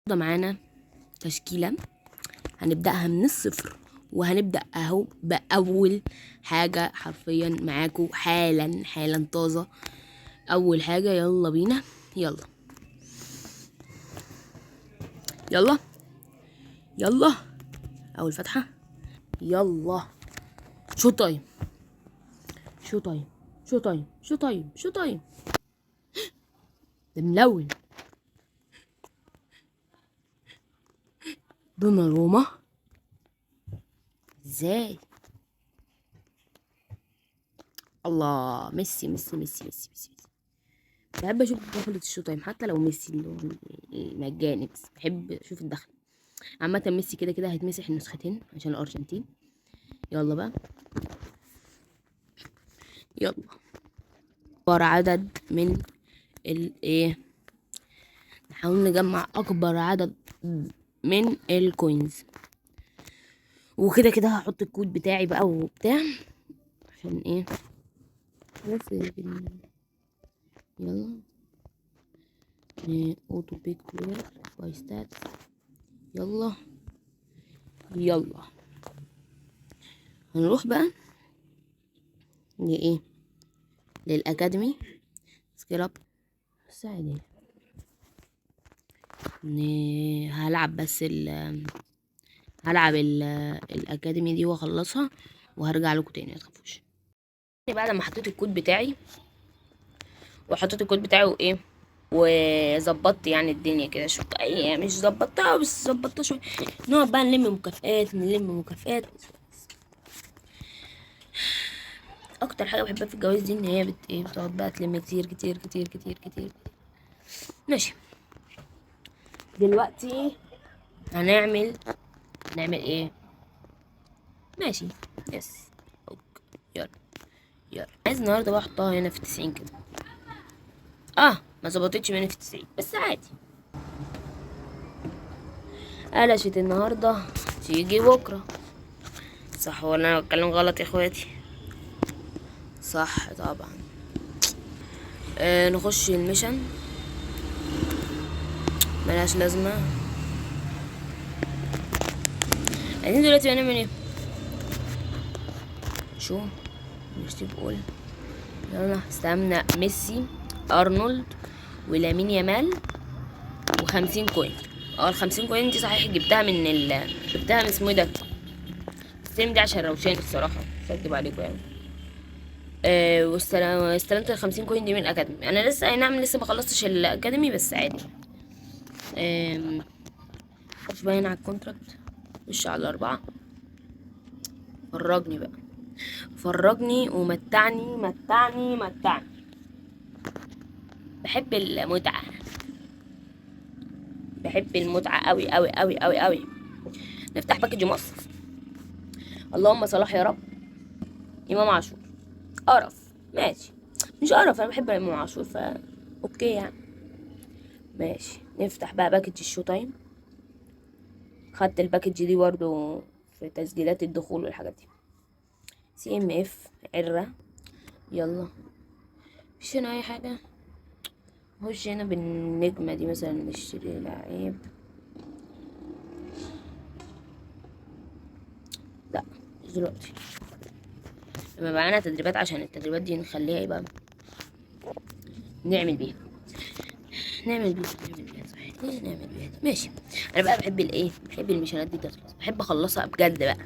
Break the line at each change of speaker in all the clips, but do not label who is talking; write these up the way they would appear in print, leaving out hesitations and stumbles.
معانا تشكيلة هنبدأها من الصفر، وهنبدأ اهو بأول حاجة حرفيا معاكو حالا حالا طازة. أول حاجة يلا بينا، يلا يلا يلا، أول فتحة، يلا show time show time show time show time show time. ده ملون دوناروما ازاي؟ الله، ميسي ميسي ميسي ميسي ميسي. بحب اشوف دخلة ال show time حتى لو ميسي اللي هو المجاني، بس بحب اشوف الدخل. عامة ميسي كده كده هيتمسح النسختين عشان الارجنتين. يلا بقى، يلا اكبر عدد من الايه، نحاول نجمع اكبر عدد من ال coins، وكده كده هحط الكود بتاعي بقى وبتاع عشان ايه، بس يلا auto pick player by stats. يلا يلا هنروح بقى لايه، لل academy skill up. ساعدني هلعب بس هلعب ال academy دي واخلصها وهرجع لكم تاني، ما تخافوش. بعد ما حطيت الكود بتاعي وحطيت الكود بتاعي وايه وظبطت يعني الدنيا كده شويه، يعني مش ظبطتها بس ظبطتها شويه. نقعد بقى نلم مكافآت، نلم مكافآت. اكتر حاجه بحبها في الجواز دي ان هي ايه، بتقعد بقى تلم كتير كتير كتير كتير كتير. ماشي، دلوقتي هنعمل ايه؟ ماشي yes okay، يلا يلا. عايز النهارده بقى احطها هنا في 90 كده. ما ظبطتش مني في 90 بس عادي. قلشت النهارده تيجي بكره، صح ولا انا بتكلم غلط يا اخواتي؟ صح طبعا. نخش ال mission، ملهاش لازمه. عايزين دلوقتي هنعمل ايه؟ شو مش تقول يلا. استلمنا ميسي ارنولد ولامين يامال و50 coin. ال50 coin دي صحيح جبتها من جبتها من اسمه ايه ده، السيم دي عشان روشان الصراحه، مش هكدب عليكم يعني. واستلمت ال50 coin دي من ال academy. انا لسه اي نعم لسه ما خلصتش ال academy بس عادي. خش بقى هنا على ال contract، خش على 4. فرجني بقى، فرجني ومتعني متعني متعني. بحب المتعة، بحب المتعة قوي قوي قوي قوي قوي. نفتح package مصر. اللهم صلاح يا رب. إمام عاشور قرف، ماشي مش قرف، أنا بحب إمام عاشور ف okay يعني ماشي. نفتح بقى package ال show time. خدت ال package دي برضو في تسجيلات الدخول والحاجات دي. CMF عرة. يلا مفيش هنا اي حاجة. نخش هنا بالنجمة دي مثلا نشتري لعيب. لا مش دلوقتي، لما يبقى معانا تدريبات، عشان التدريبات دي نخليها ايه بقى، نعمل بيها، نعمل بيها، نعمل بيها صحيح، ليه نعمل بيها دي؟ ماشي. انا بقى بحب الايه، بحب المشانات دي تخلص، بحب اخلصها بجد بقى.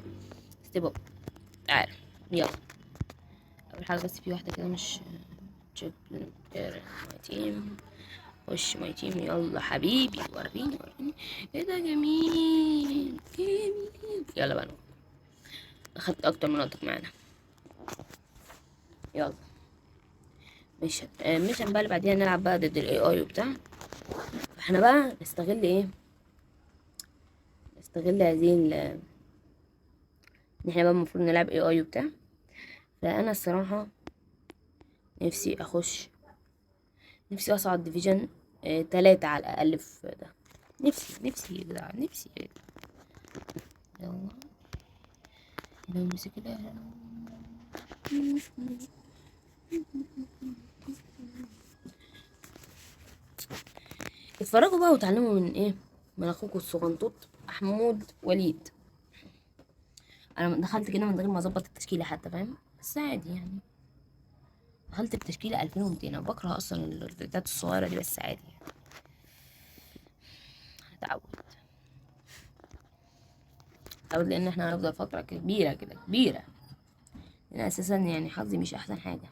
step up، تعال يلا. اول حاجه بس في واحده كده مش check my team، خش my team. يلا حبيبي وريني وريني ايه ده، جميل جميل. يلا بقى نروح. اخدت اكتر من وقتك معانا. يلا mission بقى اللي بعديها نلعب بقى ضد ال AI وبتاع. فاحنا بقى نستغل ايه، نستغل هذه ان احنا بقى المفروض نلعب AI وبتاع. فانا الصراحه نفسي اخش، نفسي اصعد division، 3 على الاقل في ده. نفسي، نفسي يا جدعان، نفسي. يلا نمسك كده. اتفرجوا بقى وتعلموا من ايه، من اخوكم الصغنطوط محمود وليد. انا دخلت كده من غير ما اظبط التشكيلة حتى، فاهم؟ بس عادي يعني، دخلت بتشكيله 2200. انا بكره اصلا الريتات الصغيرة دي، بس عادي يعني، هتعود هتعود، لان احنا هنفضل فترة كبيرة كده كبيرة. انا اساسا يعني حظي مش احسن حاجة.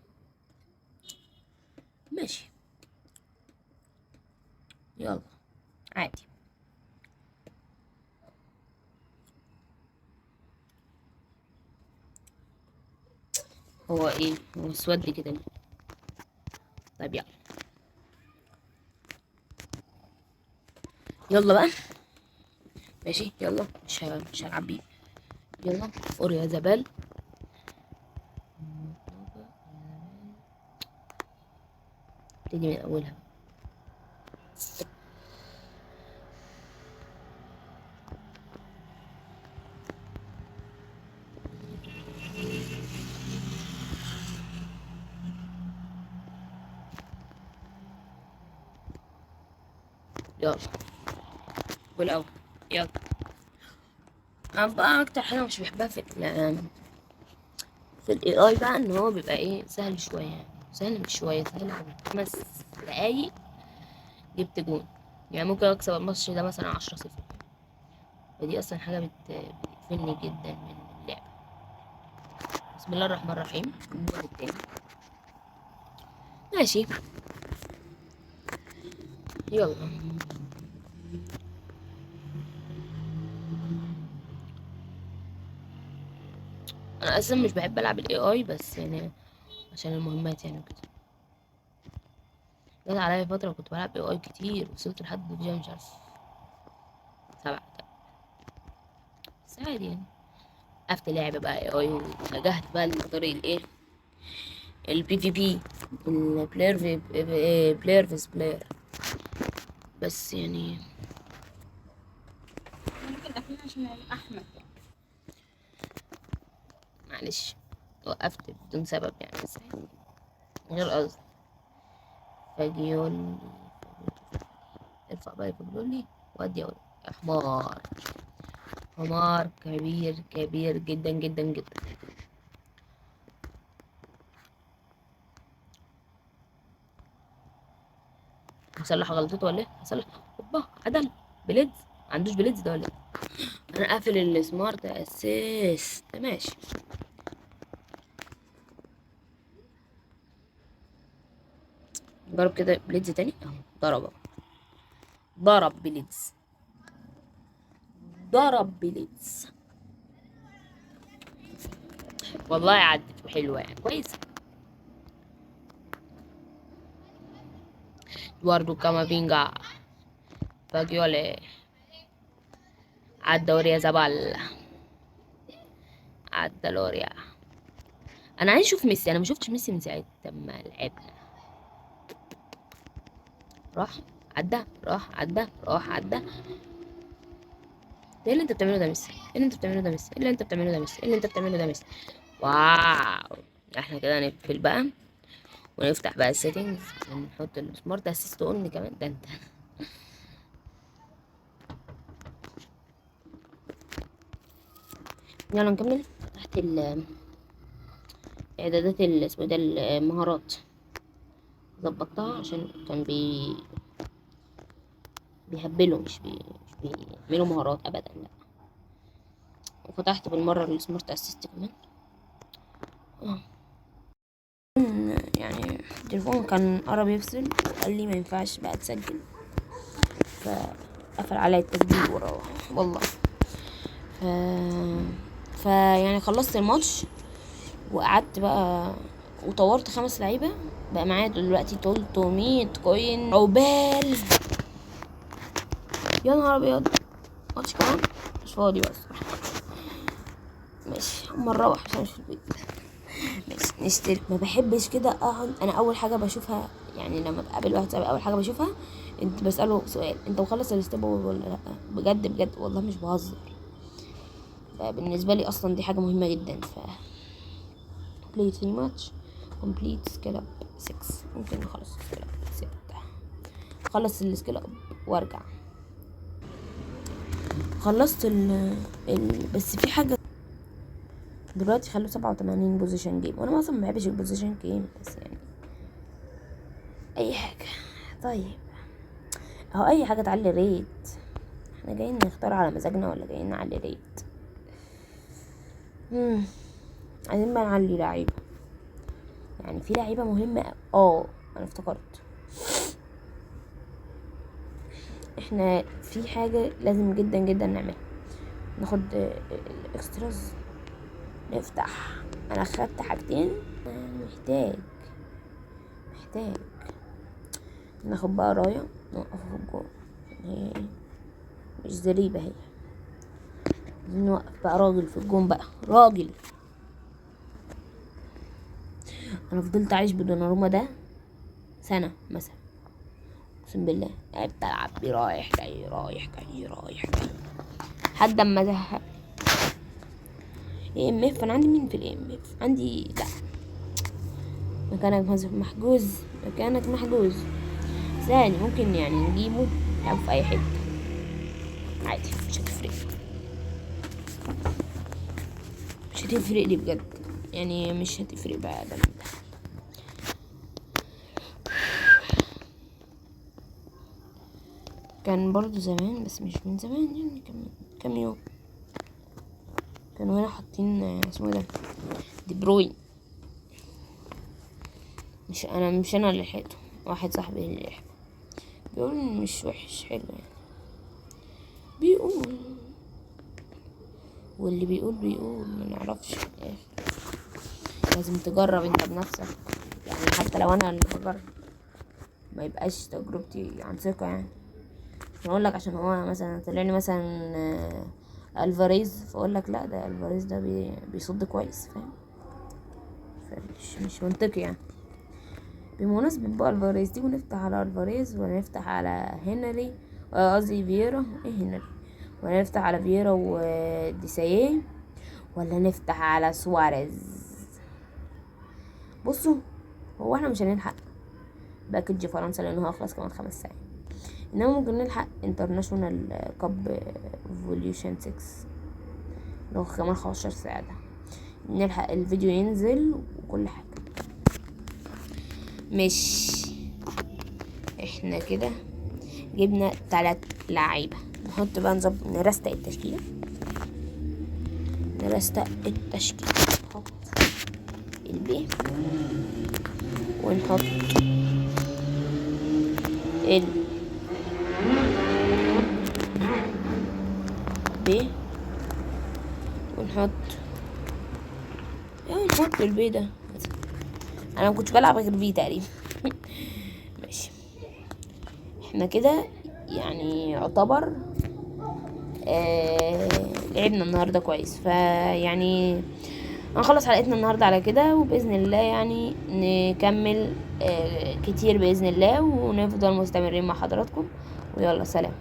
ماشي يلا عادي. هو ايه هو اسود كده ليه؟ طيب يلا يلا بقى، ماشي يلا، مش هلعب بيه. يلا اوريا زبال. ابتدي من اولها. يلا والاول يلا. انا بقى اكتر حاجة مش بحبها في ال AI بقى، ان هو بيبقى ايه سهل شوية، يعني سهل مش شوية، سهل أوي. 5 دقايق جبت جون، يعني ممكن اكسب الماتش ده مثلا 10-0. فدي اصلا حاجة بتقفلني جدا من اللعبة. بسم الله الرحمن الرحيم. الجون التاني ماشي يلا. انا اصلا مش بحب العب ال AI، بس يعني عشان المهمات يعني وكده. جت عليا فترة كنت بلعب AI كتير، وصلت لحد division مش عارف 7، بس عادي يعني. وقفت لعب بقى AI واتجهت بقى لطريق الايه ال PvP، ال player في player vs player. بس يعني
ممكن قافلين عشان احمد.
معلش وقفت بدون سبب يعني، بس عادي من غير قصد. فاجيولي ارفع بقى فاجيولي وادي يا حمار، حمار كبير كبير جدا جدا جدا. هصلح غلطته ولا ايه؟ هصلح. اوبا عدل بليدز، ما عندوش بليدز ده ولا ايه؟ انا قافل ال smart assist ماشي. جرب كده بليدز تاني اهو، ضرب اهو، ضرب بليدز، ضرب بليدز. والله عدت وحلوه يعني كويسة. ادواردو كامافينجا فاجيولي عدى اوريا زبال، عدى لوريا. انا عايز اشوف ميسي، انا ما شفتش ميسي من ساعة ما لعبنا. راح عدى، راح عدى، راح عدى. ايه اللي انت بتعمله ده ميسي؟ ايه اللي انت بتعمله ده ميسي؟ ايه اللي انت بتعمله ده ميسي؟ ايه اللي انت بتعمله ده ميسي؟ wow. احنا كده هنقفل بقى ونفتح بقى ال settings ونحط ال smart assist on كمان. ده انت يلا نكمل. فتحت اعدادات اسمه ده المهارات، ظبطتها عشان كان بيهبلوا، مش بيعملوا مهارات ابدا، لا. وفتحت بالمرة ال smart assist كمان. يعني التليفون كان قرب يفصل وقال لي ما ينفعش بقى تسجل، فقفل عليا التسجيل وراه والله. فيعني خلصت الماتش وقعدت بقى وطورت 5 لعيبة، بقى معايا دلوقتي 300 coin. عقبال يا نهار ابيض، ماتش كمان مش فاضي بس. ماشي اما نروح عشان مش في البيت. ماشي نشترك. ما بحبش كده اقعد، انا اول حاجة بشوفها يعني لما بقابل واحد صاحبي اول حاجة بشوفها انت بساله سؤال، انت مخلص ال step ولا لا؟ بجد بجد والله مش بهزر، فبالنسبه لي اصلا دي حاجة مهمة جدا. ف play 3 match complete skill up 6، ممكن نخلص skill up 6، خلص ال skill up وارجع. خلصت بس في حاجة دلوقتي خلوه 87 possession game، وانا اصلا ما بحبش ال possession game، بس يعني اي حاجة. طيب اهو اي حاجة تعلي rate. احنا جايين نختار على مزاجنا ولا جايين نعلي rate؟ عايزين بقى نعلي لعيبة، يعني في لعيبة مهمة. انا افتكرت احنا في حاجة لازم جدا جدا نعملها، ناخد ال extras نفتح. انا خدت حاجتين، محتاج ناخد بقى راية نوقفه في الجول، هي مش زريبة، هي نوقف بقى راجل في الجون بقى راجل. انا فضلت عايش بدوناروما ده سنة مثلا، اقسم بالله قعدت العب بيه رايح جاي رايح جاي رايح جاي لحد اما زهق. AMF انا عندي مين في ال AMF؟ عندي لا، مكانك محجوز، مكانك محجوز. ثاني ممكن يعني نجيبه نلعبه في اي حتة عادي، مش هتفرق، مش هتفرق لي بجد يعني، مش هتفرق بقى ده من ده. كان برضو زمان، بس مش من زمان يعني، كان كام يوم كانوا هنا حاطين اسمه ده دي بروين. مش انا اللي لحقته، واحد صاحبي اللي لحقه، بيقول مش وحش حلو يعني، بيقول، واللي بيقول بيقول ما نعرفش في الاخر. لازم تجرب انت بنفسك يعني، حتى لو انا اللي بجرب ما يبقاش تجربتي عن ثقة يعني. مش هقول لك عشان هو مثلا طلع لي مثلا الفاريز فاقول لك لا ده الفاريز ده بيصد كويس، فاهم؟ فمش مش منطقي يعني. بمناسبة بقى الفاريز، تيجي نفتح على الفاريز ولا نفتح على هنري، قصدي فييرا، ايه هنري، ولا نفتح على فييرا وديسايه، ولا نفتح على سواريز؟ بصوا هو احنا مش هنلحق package فرنسا لانه هيخلص كمان 5 ساعات، انما ممكن نلحق international cup evolution 6 لو كمان 15 ساعة، ده نلحق الفيديو ينزل وكل حاجة. مش احنا كده جبنا 3 لعيبة، نحط بقى نظبط نرستق التشكيلة، نرستق التشكيلة، نحط البي ونحط ال بي ونحط ايه، نحط البي ده. انا ما كنتش بلعب غير بيه تقريبا. ماشي احنا كده يعني يعتبر لعبنا النهارده كويس، فيعني هنخلص حلقتنا النهارده على كده، وباذن الله يعني نكمل كتير باذن الله، ونفضل مستمرين مع حضراتكم. ويلا سلام.